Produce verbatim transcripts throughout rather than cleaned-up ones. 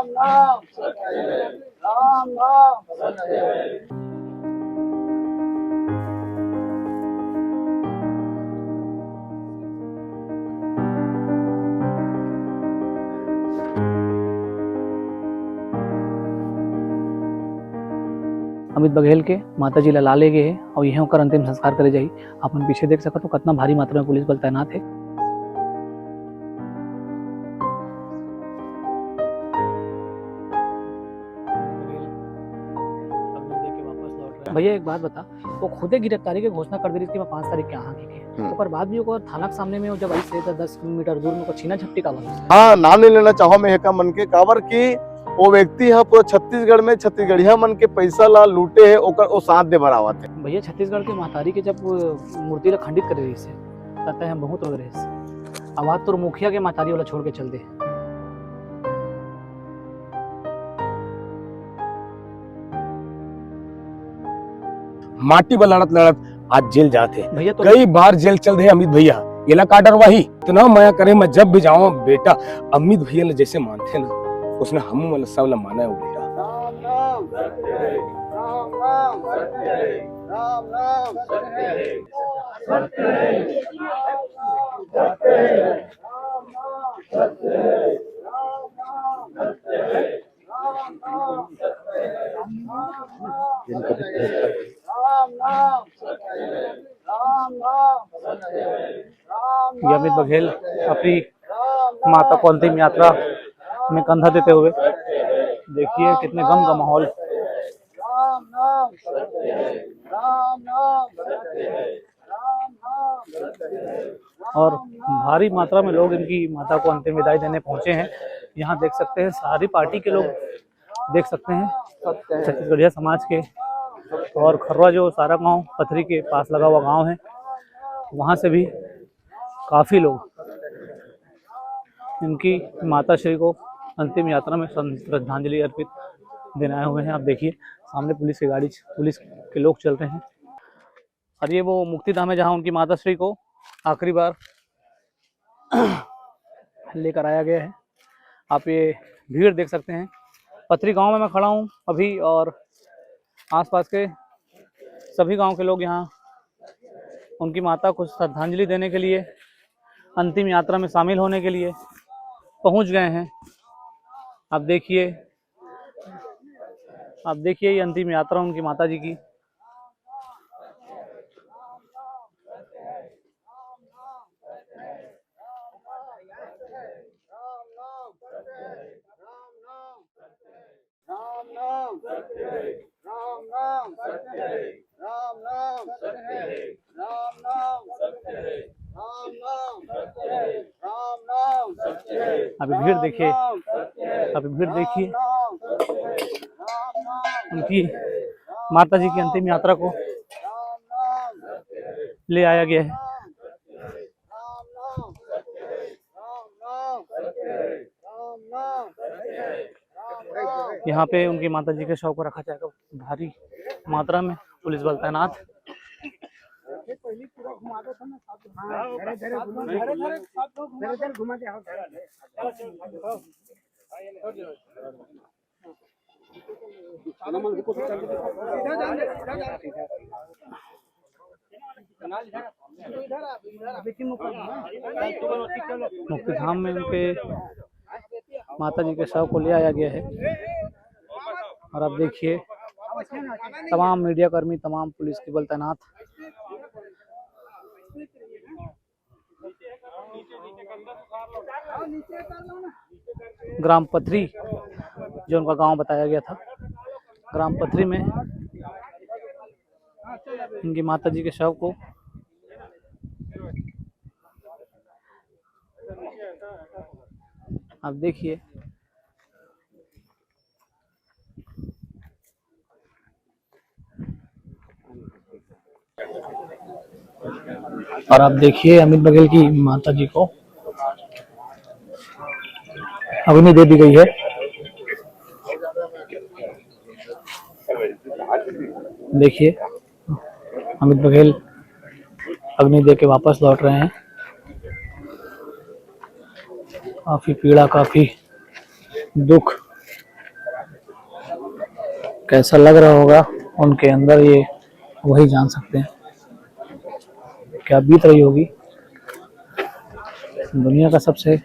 राम नाम सत्य है। राम नाम सत्य है। अमित बघेल के माता जी ला लाए गे हे अउ इहें ओकर अंतिम संस्कार करे जाही। आप मन पीछे देख सकत हो, कतना भारी मात्रा में पुलिस बल तैनात हे। भैया, एक बात बता, वो खुदे गिरफ्तारी के घोषणा कर दे रहिस कि मैं पाँच तारीख के आहा के, हम्म। ओकर बाद भी ओकर थाना के सामने में जब अइसे त दस मीटर दूर में ओकर छीना झपटी काबर होइस? हाँ, नाम नहीं लेना चाहूँ मैं एका मन के, काबर कि वो व्यक्ति ह पूरा छत्तीसगढ़ में छत्तीसगढ़िया मन के पैसा ला लूटे हे, ओकर वो साथ दे बर आवत हे। भैया, छत्तीसगढ़ के महतारी के जब मूर्ति ला खंडित करे रहिस हे, तब तैं ह बहुत रोए रहिस। अब आज तोर मुखिया के महतारी वाला छोड़ के चल दे। माटी बर लड़त लड़त आज जेल जात हे। भैया, तो कई बार जेल चल दे अमित भैया, एला का डरवाही? इतना मया करे, मैं जब भी जाऊं बेटा, अमित भैया ने जैसे मानथे ना, उसने हमू मन सब ला माना है वो बेटा। राम नाम सत्य है, राम नाम सत्य है, राम नाम सत्य है, सत्य है, सत्य है, राम नाम सत्य है, राम नाम सत्य है। ये अमित बघेल अपनी माता को अंतिम यात्रा में कंधा देते हुए, देखिए कितने गम का माहौल। और भारी मात्रा में लोग इनकी माता को अंतिम विदाई देने पहुंचे हैं। यहाँ देख सकते हैं, सारी पार्टी के लोग देख सकते हैं, छत्तीसगढ़िया समाज के। और खर्रा जो सारा गांव पथरी के पास लगा हुआ गांव है, वहाँ से भी काफ़ी लोग इनकी माता श्री को अंतिम यात्रा में श्रद्धांजलि अर्पित देने आए हुए हैं। आप देखिए, सामने पुलिस की गाड़ी, पुलिस के लोग चल रहे हैं। और ये वो मुक्तिधाम है, जहाँ उनकी माता श्री को आखिरी बार लेकर आया गया है। आप ये भीड़ देख सकते हैं। पथरी गांव में मैं खड़ा हूँ अभी, और आसपास के सभी गांव के लोग यहाँ उनकी माता को श्रद्धांजलि देने के लिए, अंतिम यात्रा में शामिल होने के लिए पहुँच गए हैं। आप देखिए, आप देखिए, ये अंतिम यात्रा उनकी माता जी की। अभी भीड़ देखिए, अभी भीड़ देखिए उनकी माता जी की अंतिम यात्रा को ले आया गया है। यहाँ पे उनकी माता जी के शव को रखा जाएगा। भारी मात्रा में पुलिस बल तैनात। मुक्तिधाम में उनके माता जी के शव को ले आया गया है। और आप देखिए, तमाम मीडिया कर्मी, तमाम पुलिस के बल तैनात। ग्राम पथरी, जो उनका गांव बताया गया था, ग्राम पथरी में इनकी माता जी के शव को आप देखिए। और आप देखिए अमित बघेल की माता जी को अग्नि दे दी गई है। देखिए अमित बघेल अग्नि दे के वापस लौट रहे हैं। काफी पीड़ा, काफी दुख कैसा लग रहा होगा उनके अंदर, ये वही जान सकते हैं। क्या बीत रही होगी दुनिया का सबसे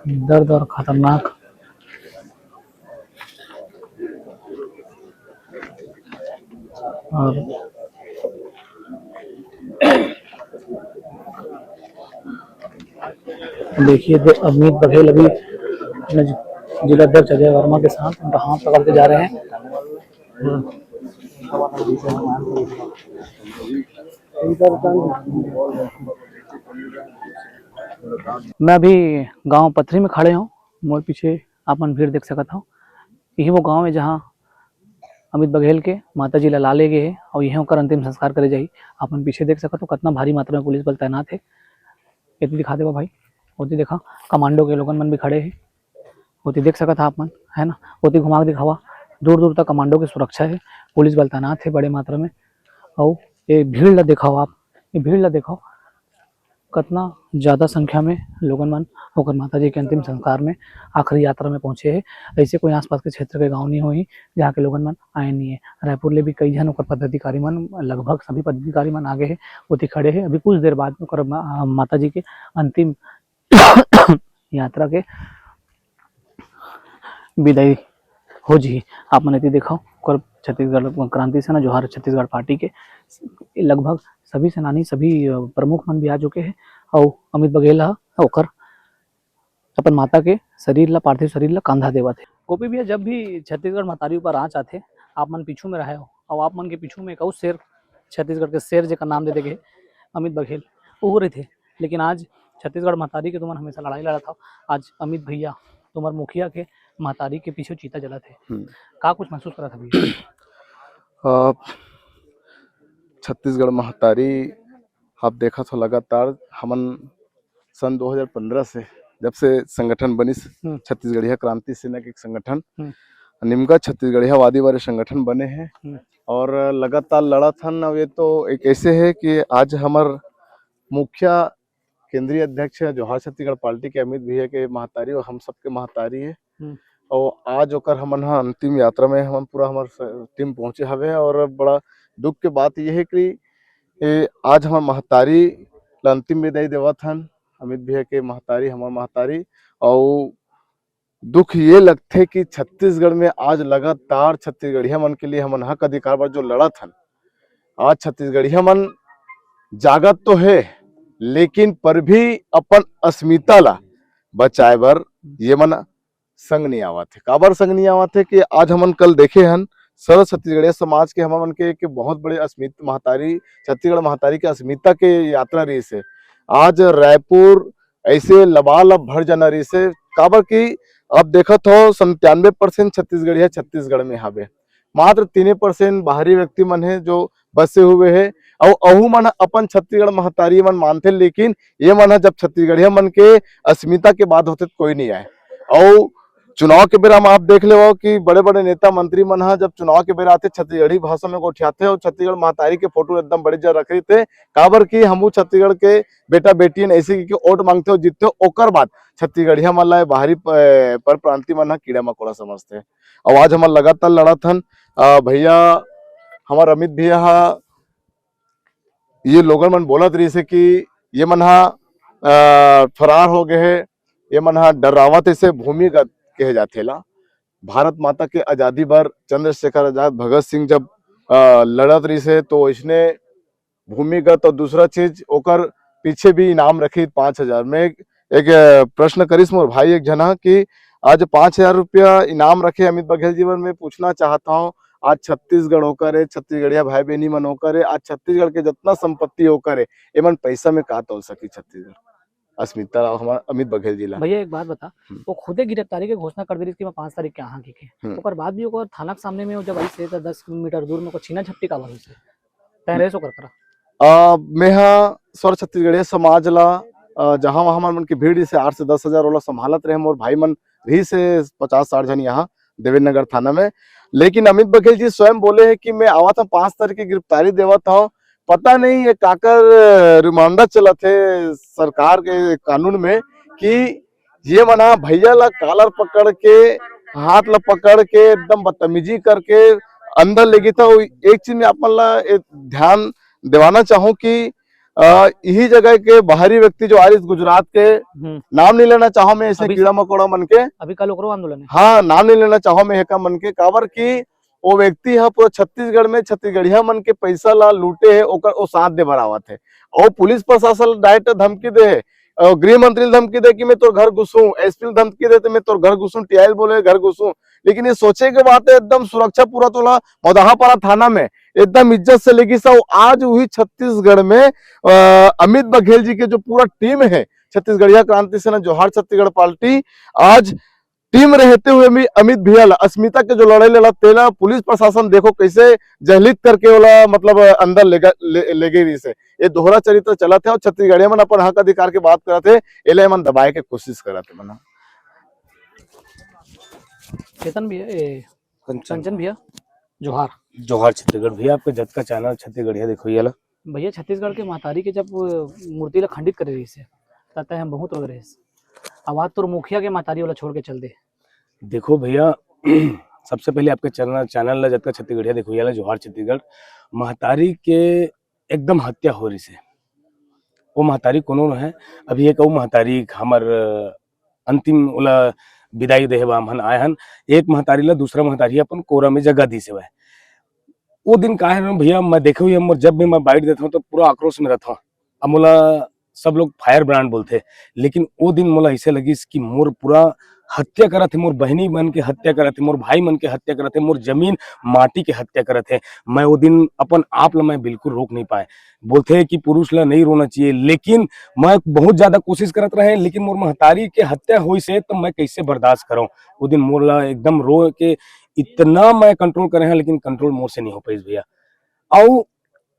दर्द और खतरनाक। और देखिए, दे-, अमित बघेल अभी अपने जि-, जिला अध्यक्ष अजय वर्मा के साथ उनका हाथ पकड़ के जा रहे हैं। मैं अभी गांव पथरी में खड़े हूँ। मोर पीछे आप मन भीड़ देख सकत हव। यही वो गांव है, जहां अमित बघेल के माता जी ला लाए गे हे और यही ओकर अंतिम संस्कार करे जाही। आप मन पीछे देख सकत हव, कितना भारी मात्रा में पुलिस बल तैनात है। एती दिखा देवा भाई, ओती देखा, कमांडो के लोगन मन भी खड़े हैं। ओती देख सकत हव आप मन, है ना, ओती घुमा के दिखावा। दूर दूर तक कमांडो की सुरक्षा है, पुलिस बल तैनात है बड़े मात्रा में। और ये भीड़ ला देखाओ आप, ये भीड़ ला देखाओ, कितना ज्यादा संख्या में लोगन मन ओकर माता जी के अंतिम संस्कार में, आखिरी यात्रा में पहुंचे हे। ऐसे कोई आसपास के क्षेत्र के गांव नहीं होही, जहाँ के लोगन मन आए नहीं है। रायपुर ले भी कई झन ओकर पदाधिकारी मन, लगभग सभी पदाधिकारी मन आगे हे, ओती खड़े हे। अभी कुछ देर बाद ओकर मा-, माता जी के अंतिम यात्रा के विदाई हो जी। आप मन एती देखो, ओकर छत्तीसगढ़ क्रांति सेना, जोहार छत्तीसगढ़ पार्टी के लगभग सभी सेनानी, सभी, अ, प्रमुख मन भी आ चुके हैं। और अमित बघेल ह ओकर अपन माता के शरीर ला, पार्थिव शरीर ला कांधा देवत हे। गोपी भैया, जब भी छत्तीसगढ़ महतारी ऊपर आँच आथे, आप मन पीछू में रहे हो, और आप मन के पीछू में एक अउ शेर, छत्तीसगढ़ के शेर जेकर नाम दे देगे हे अमित बघेल, वो रहिथे। लेकिन आज छत्तीसगढ़ महतारी के तुमन हमेशा लड़ाई लड़त हव, आज अमित भैया तुम्हार मुखिया के महतारी के पीछे चीता जलत हे। हम्म। का कुछ महसूस करत हव भैया? अ, छत्तीसगढ़ महतारी आप देखत हो लगातार हमन सन दो हज़ार पन्द्रह से जब से संगठन बनिस, हम्म। छत्तीसगढ़िया क्रांति सेना के एक संगठन, हम्म। निमगा छत्तीसगढ़िया वादी वाले संगठन बने हैं हम्म। और लगातार लड़त हन। अब ये तो एक ऐसे है कि आज हमर मुखिया केंद्रीय अध्यक्ष है जोहार छत्तीसगढ़ पार्टी के अमित भैया के महतारी और हम सबके महतारी है। हम्म। और आज ओकर हमन ह अंतिम यात्रा में हमन पूरा हमर स-, टीम पहुंचे हवे और बड़ा दुख के बात ये है कि ए, आज हमर महतारी ला अंतिम विदाई देवत हन, अमित भैया के महतारी, हमर महतारी। और दुख ये लगथे कि छत्तीसगढ़ में आज लगातार छत्तीसगढ़िया मन के लिए हमन हक अधिकार बर जो लड़त हन, आज छत्तीसगढ़िया मन जागत तो है, लेकिन पर भी अपन अस्मिता ला बचाए बर ये मन संग नहीं आवत हे। काबर संग नहीं आवत हे कि आज हमन कल देखे हन, सर्व छत्तीसगढ़िया समाज के हमन के एक बहुत बड़े अस्मित महतारी, छत्तीसगढ़ महतारी के अस्मिता के यात्रा रहिस हे। आज रायपुर ऐसे लबालब भर जाना रहिस हे, काबर कि अब देखत हो, संतानवे परसेंट छत्तीसगढ़िया छत्तीसगढ़ में हावे, मात्र तीने परसेंट बाहरी व्यक्ति मन हे जो बसे हुए हे। अउ अहू मन अपन छत्तीसगढ़ महतारी मन मानथे, लेकिन ये मन ह जब छत्तीसगढ़िया मन के अस्मिता के बात होथे त कोई नहीं आए। अउ चुनाव के बेरा म आप देख लेवो कि बड़े-बड़े नेता मंत्री मन ह जब चुनाव के बेरा आथे, छत्तीसगढ़ी भाषा में गोठियाथे अउ छत्तीसगढ़ महतारी के फोटो एकदम बड़े जगह रख रहिथे, काबर कि हमू छत्तीसगढ़ के बेटा बेटी हन, ऐसे कहिके वोट मांगथे अउ जीतथे, ओकर बाद छत्तीसगढ़िया मन ला बाहरी प-, पर प्रांति मन ह कीड़ा मकोड़ा समझथे। अउ आज हमन लगातार लड़त हन। अ, भैया, हमर अमित भैया ह ये लोगन मन बोलत रहिस हे कि ये मन ह, अ, फरार हो गए हे, ये मन ह डरावत हे, से भूमिगत कहे जाथे ला। भारत माता के आजादी बर चंद्रशेखर आजाद, भगत सिंह जब, अ, लड़त रहिस हे तो इसने भूमिगत और दूसरा चीज ओकर पीछे भी इनाम रखी पाँच हजार। मैं एक, एक, अ, प्रश्न करिस मोर भाई एक झन ह कि आज पाँच हजार रुपया इनाम रखे अमित बघेल जी बर, मैं पूछना चाहता हूँ, आज छत्तीसगढ़ ओकर हे, छत्तीसगढ़िया भाई बहनी मन ओकर हे, आज छत्तीसगढ़ के जितना संपत्ति ओकर हे, एमन पैसा में का तौल सकी छत्तीसगढ़ अस्मिता ला, हमार अमित बघेल जी ला? भैया, एक बात बता, हम्म। वो खुदे गिरफ्तारी के घोषणा कर दे रहिस कि मैं पाँच तारीख के आहा कहिके। हम्म। ओकर बाद भी ओकर थाना के सामने में वो जब आइस हे, त दस मीटर दूर में ओकर छीना झपटी काबर होइस हे? तैं रहेस ओकर करा? अ, मेंहा सर्व छत्तीसगढ़िया समाज ला, अ, जहाँ वहाँ मन, मन के भीड़ से आठ से दस हजार ओला संभालत रहे, मोर भाई मन रहिस हे पचास साठ झन यहाँ देवेंद्र नगर थाना में। लेकिन अमित बघेल जी स्वयं बोले हे कि मैं आवत हूँ, पाँच तारीख के गिरफ्तारी देवत हूँ, पता नहीं ये काकर रिमांडा चलत हे सरकार के कानून में कि ये मन ह भैया ला कालर पकड़ के हाथ ला पकड़ के एकदम बदतमीजी करके अंदर ले गिस। तो एक चीज में आप मन ला ए, ध्यान देवाना चाहूँ कि अ, इही जगह के बाहरी व्यक्ति जो आरिस गुजरात के, हम्म। नाम नहीं लेना चाहूँ मैं ऐसे अभी कीड़ा मकोड़ा मन के। अभी कल ओकरो आंदोलन है। हाँ, नाम नहीं लेना चाहूँ मैं हेका मन के, काबर कि वो व्यक्ति ह पूरा छत्तीसगढ़ में छत्तीसगढ़िया मन के पैसा ला लूटे है, ओकर वो साथ दे बर आवत है। और पुलिस प्रशासन ला direct धमकी दे है, और गृह मंत्री ला धमकी दे कि मैं तोर घर घुसूं, एसपी ला धमकी दे तो मैं तोर घर घुसूं, टीआई ला बोले घर घुसूं। लेकिन ये सोचे के बात है, एकदम सुरक्षा पूरा तोला मौदाहापारा थाना में एकदम इज्जत से लेगी सब। आज वही छत्तीसगढ़ में अ, अमित बघेल जी के जो पूरा टीम है, छत्तीसगढ़िया क्रांति सेना जोहार छत्तीसगढ़ पार्टी, आज टीम रहते हुए भी अमित भैया ला, अस्मिता के जो लड़ाई लड़ा तेला पुलिस प्रशासन देखो कैसे जहलित करके ओला मतलब अंदर ले ग-, ले, ले गई रहिस हे। ये दोहरा चरित्र चलत है और छत्तीसगढ़िया मन अपन हक अधिकार के बात करत है, एला मन दबाए के कोशिश करत है बना। चेतन भैया, ए, कंचन। कंचन भैया, जोहार। जोहार छत्तीसगढ़ भैया, आपके जतका चैनल छत्तीसगढ़िया देखो ये ला। भैया, छत्तीसगढ़ के महतारी के जब मूर्ति ला खंडित करे रहिस हे, तब तय हम बहुत रोए रहिस। अब आज तोर मुखिया के महतारी वाला छोड़ के चल दे। देखो भैया, सबसे पहले आपके चैनल, चैनल ला जतका छत्तीसगढ़िया देखो ये ला, जोहार छत्तीसगढ़। महतारी के एकदम हत्या हो रहिस हे। वो महतारी कोनो न है, अभी एक अउ महतारी हमर अंतिम ओला विदाई देहे बर हमन आए हन। एक महतारी ला दूसरा महतारी अपन कोरा में जगह दिस हवय। वो दिन का है ना भैया, मैं देखे हुए मोर जब भी मैं बाइट देता हूँ तो पूरा आक्रोश में रहता हूँ। अब मोला सब लोग फायर ब्रांड बोलते, लेकिन वो दिन मोला ऐसे लगिस कि मोर पूरा हत्या करत हे, मोर बहनी मन के हत्या करत हे, मोर भाई मन के हत्या करत हे, मोर जमीन माटी के हत्या करत हे। मैं वो दिन अपन आप ला मैं बिल्कुल रोक नहीं पाए। बोलते हैं कि पुरुष ला नहीं रोना चाहिए, लेकिन मैं बहुत ज्यादा कोशिश करत रहे, लेकिन मोर महतारी के हत्या होइस हे तो मैं कैसे बर्दाश्त करऊं। वो दिन मोर ला एकदम रो के इतना मैं कंट्रोल करे हैं, लेकिन कंट्रोल मोर से नहीं हो पाइस भैया। अउ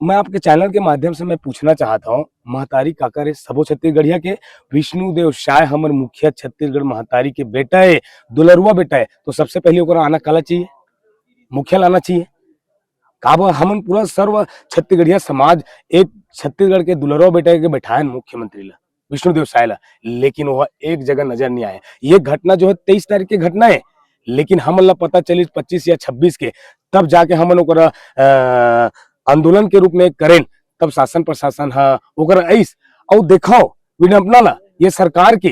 मैं आपके चैनल के माध्यम से मैं पूछना चाहत हूँ, महतारी काकर हे सबो छत्तीसगढ़िया के? विष्णुदेव साय हमर मुखिया छत्तीसगढ़ महतारी के बेटा हे, दुलरुआ बेटा हे, तो सबसे पहले ओकरा आना काला चाहिए, मुखिया लाना चाहिए। काबर हमन पूरा सर्व छत्तीसगढ़िया समाज एक छत्तीसगढ़ के दुलरुआ बेटा के बैठायन मुख्यमंत्री ला, विष्णुदेव साय ला, लेकिन वह एक जगह नजर नहीं आए। ये घटना जो है तेईस तारीख के घटना है, लेकिन हमन ला पता चलिस पच्चीस या छब्बीस के, तब जाके हमन ओकरा, अ, आंदोलन के रूप में करेन, तब शासन प्रशासन ह ओकरा अइस। अउ देखो विडंबना ला, ये सरकार के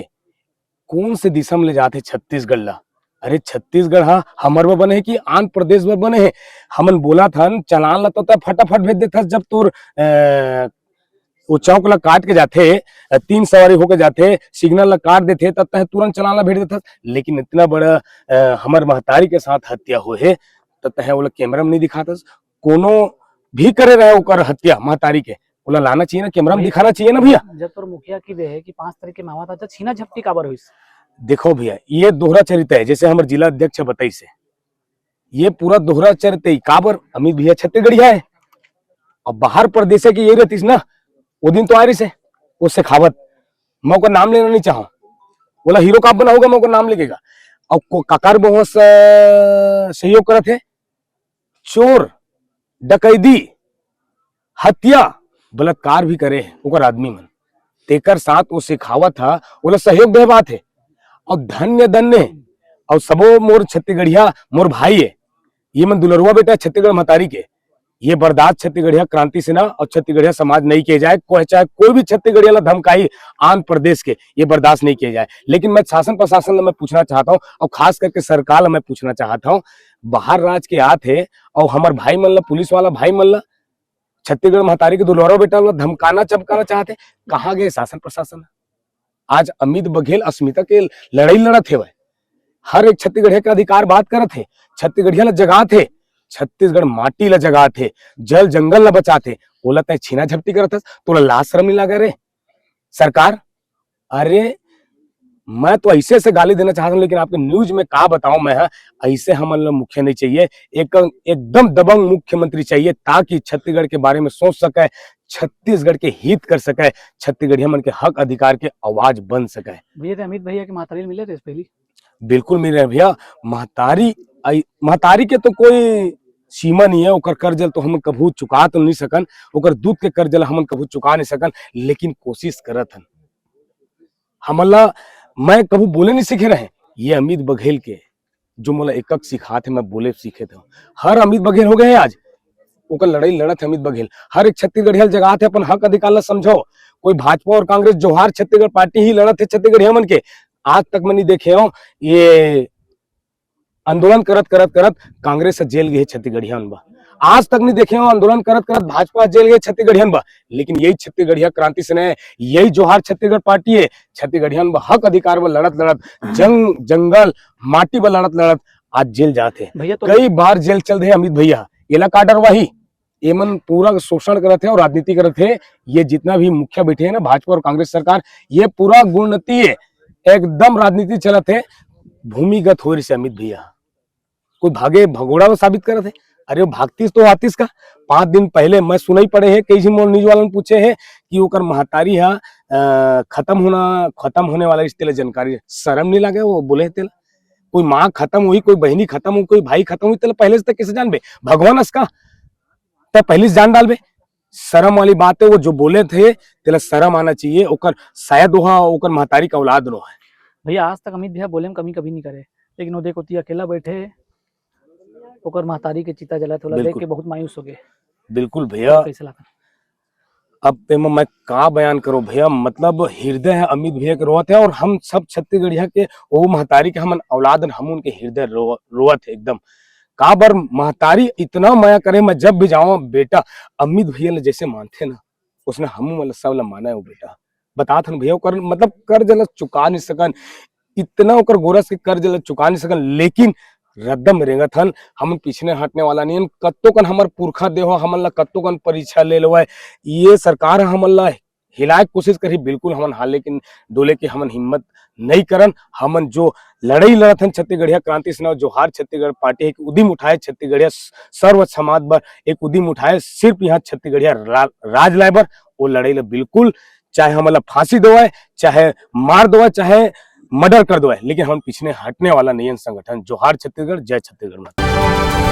कौन से दिशा में ले जात हे छत्तीसगढ़ ला। अरे छत्तीसगढ़ ह हमर बर बने हे कि आंध्र प्रदेश बर बने हे? हमन बोलत हन चालान ला तो तय फटाफट भेज देथस, जब तोर, अ, वो चौक ला काट के जाथे, अ, तीन सवारी होके जाथे, सिग्नल ला काट देथे, तब तय तुरंत चालान ला भेज देथस। लेकिन इतना बड़ा, अ, हमर महतारी के साथ हत्या होए हे, तब तय ओला कैमरा में नहीं दिखाथस। कोनो भी करे रहे ओकर हत्या महतारी के, ओला लाना चाहिए ना, कैमरा में भैया, दिखाना चाहिए ना भैया। जब तोर मुखिया की दे है कि पाँच तारीख के मावा था, तो छीना झपटी काबर होइस? देखो भैया, ये दोहरा चरित्र है, जैसे हमर जिला अध्यक्ष बताइस हे, ये पूरा दोहरा चरित्र है। काबर? अमित भैया छत्तीसगढ़िया है, अब बाहर प्रदेश के ये रहतीस ना, वो दिन तो आ रहिस हे, वो शेखावत, मैं ओकर नाम लेना नहीं चाहूँ, ओला हीरो का बनाऊंगा मैं ओकर नाम लेके गा। और को-, काकर बहुत स-, सहयोग करत हे, चोर, डकैती, हत्या, बलात्कार भी करे हे ओकर आदमी मन, तेकर साथ वो शेखावत ह ओला सहयोग दे बात हे। और धन्य धन्य हे। और सबो मोर छत्तीसगढ़िया मोर भाई हे, ये मन दुलरुआ बेटा हे छत्तीसगढ़ महतारी के। ये बर्दाश्त छत्तीसगढ़िया क्रांति सेना और छत्तीसगढ़िया समाज नहीं किए जाए। कोई, चाहे कोई भी छत्तीसगढ़िया ला धमकाई आंध्र प्रदेश के, ये बर्दाश्त नहीं किए जाए। लेकिन मैं शासन प्रशासन ला मैं पूछना चाहता हूँ और खास करके सरकार ला मैं पूछना चाहता हूँ, बाहर राज के आत हे और हमर भाई मन ला, पुलिस वाला भाई मन ला, छत्तीसगढ़ महतारी के दुलहरो बेटा ला धमकाना चमकाना चाहत हे, कहाँ गए शासन प्रशासन? आज अमित बघेल अस्मिता के लड़ाई लड़त हेवय, हर एक छत्तीसगढ़िया के अधिकार बात करत हे, छत्तीसगढ़िया ला जगात हे, छत्तीसगढ़ माटी ला जगात हे, जल जंगल ला बचात हे, ओला तय छीना झपटी करत हस, तोला लाज शरम नहीं लागे रे सरकार? अरे मैं तो ऐसे ऐसे गाली देना चाहता हूँ, लेकिन आपके न्यूज में का बताऊं मैं, हाँ, ऐसे हमन ला मुखिया नहीं चाहिए, एक एकदम दबंग मुख्यमंत्री चाहिए, ताकि छत्तीसगढ़ के बारे में सोच सके, छत्तीसगढ़ के हित कर सके, छत्तीसगढ़िया मन के हक अधिकार के आवाज बन सके। भैया, ते अमित भैया के महतारी मिले रहे पहली? बिल्कुल मिले रहे भैया। महतारी आई, महतारी के तो कोई सीमा नहीं है, ओकर कर्ज ल तो हमन कभू चुका तो नहीं सकन, ओकर दूध के कर्ज ल हमन कभू चुका नहीं सकन, लेकिन कोशिश करत हन। हमन ला, मैं कभू बोले नहीं सीखे रहे, ये अमित बघेल के जो मोला एकक सिखात हे, मैं बोले सीखे थे। हर अमित बघेल हो गए हे आज, ओकर लड़ाई लड़त हे अमित बघेल। हर एक छत्तीसगढ़िया ल जगात हे, अपन हक अधिकार ला समझो। कोई भाजपा और कांग्रेस, जोहार छत्तीसगढ़ पार्टी ही लड़त हे छत्तीसगढ़िया मन के। आज तक मैं नहीं देखे हो ये आंदोलन करत, करत, करत कांग्रेस ह जेल गे हे छत्तीसगढ़िया मन बर। आज तक नहीं देखे हो आंदोलन करत, करत भाजपा ह जेल गे हे छत्तीसगढ़िया मन बर। लेकिन यही छत्तीसगढ़िया क्रांति सेना हे, यही जोहार छत्तीसगढ़ पार्टी हे, छत्तीसगढ़िया मन बर हक अधिकार बर लड़त, लड़त, जंग, जंगल, माटी बर लड़त, लड़त आज जेल जात हे। भैया तो कई बार जेल चल दे अमित भैया, एला का डरवाही? एमन पूरा शोषण करत हे और राजनीति करत हे। ये जितना भी मुखिया बैठे हे ना, भाजपा और कांग्रेस सरकार, ये पूरा गुणनती हे, एकदम राजनीति चलत हे। भूमिगत होए रहिसे अमित भैया, कोई भागे भगोड़ा ला साबित करत हे। अरे वो भागतीस तो आतीस का। पांच दिन पहले मैं सुनई पड़े हे, कई झिन मोर न्यूज वाला मन पूछे हे कि ओकर महतारी हा अ, खत्म होना, खत्म होने वाला रिश्ते ला जानकारी, शर्म नहीं लागे वो बोले हे तेला? कोई माँ खत्म होई, कोई बहिनी खत्म होई, कोई भाई खत्म होई, तेला पहले से तक कैसे जानबे? भगवान अस का, तैं पहले से जान डालबे। शर्म वाली बात हे, वो जो बोले थे, तेला शर्म आना चाहिए। ओकर शायद ओहा ओकर महतारी का औलाद नो हे। भैया, आज तक अमित भैया बोले में कमी कभी नहीं करे, लेकिन वो देखो, ती अकेला बैठे, ओकर महतारी के चिता जलत होला देख बिल्कुल। के बहुत मायूस हो गए। बिल्कुल भैया। कैसे लगा? अब एमा मैं का बयान करो भैया, मतलब हृदय हे अमित भैया के रोवत हे, और हम सब छत्तीसगढ़िया के, वो महतारी के हमन औलाद हन, हम उनके हृदय रो-, रोवत हे एकदम। का बर महतारी इतना मया करे, मैं जब भी जाऊँ बेटा, अमित भैया ला जैसे मानथे ना, उसने हमू मन ला सब ला माना हे वो बेटा। बतात हन भैया, ओकर मतलब कर्ज ला चुका नहीं सकन, इतना ओकर गोरस के कर्ज ला चुका नहीं सकन, लेकिन रद्दा में रेंगत हन। हमन पीछे हटने वाला नहीं हन। कत्तो कन हमर पुरखा देहो, हमन ला कत्तो कन परीक्षा ले लेवय, ये सरकार हमन ला हिलाए के कोशिश करही, बिल्कुल हमन हाले के डोले के हमन हिम्मत नहीं करन। हमन जो लड़ाई लड़त हन छत्तीसगढ़िया क्रांति सेना, जोहार छत्तीसगढ़ पार्टी, एक उदिम उठाए छत्तीसगढ़िया सर्व समाज बर, एक उदिम उठाए सिर्फ यहाँ छत्तीसगढ़िया रा-, राज लाए बर, वो लड़ाई ला बिल्कुल, चाहे हमन ला फांसी देवय, चाहे मार देवय, चाहे मर्डर कर देवय, लेकिन हमन पीछे हटने वाला नहीं हन संगठन। जोहार छत्तीसगढ़, जय छत्तीसगढ़ माता।